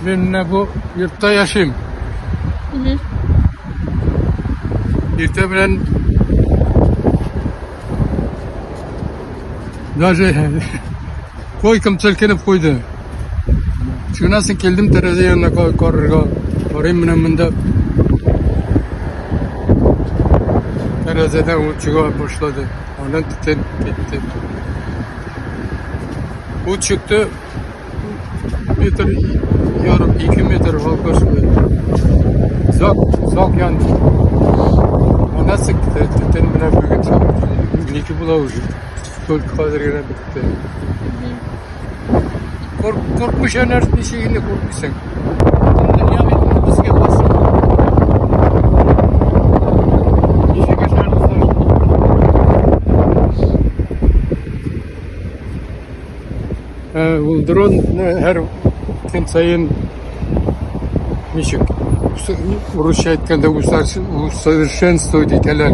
Мин менә бу йортта яшим. Иртә белән даже койкам селкенеп куйды. Шуннан соң килдем тәрәзә янына карарга. Карыйм менә монда тәрәзәдән ут чыга башлады. Аннан төтен китте. Ут чыкты. Метр ярым, 2 метр балкашында. Озак, озак янды. Аннан соң төтен менә бүген 12 була уже. Только хәзер генә бетте. Коркмыйча нәрсә, ничек инде куркмыйсың? Дөнья бит безгә басып. Ничек яшәрбез? Ул дрон һәр көн саен ничек русча әйткәндә усовершенствовать итәләр.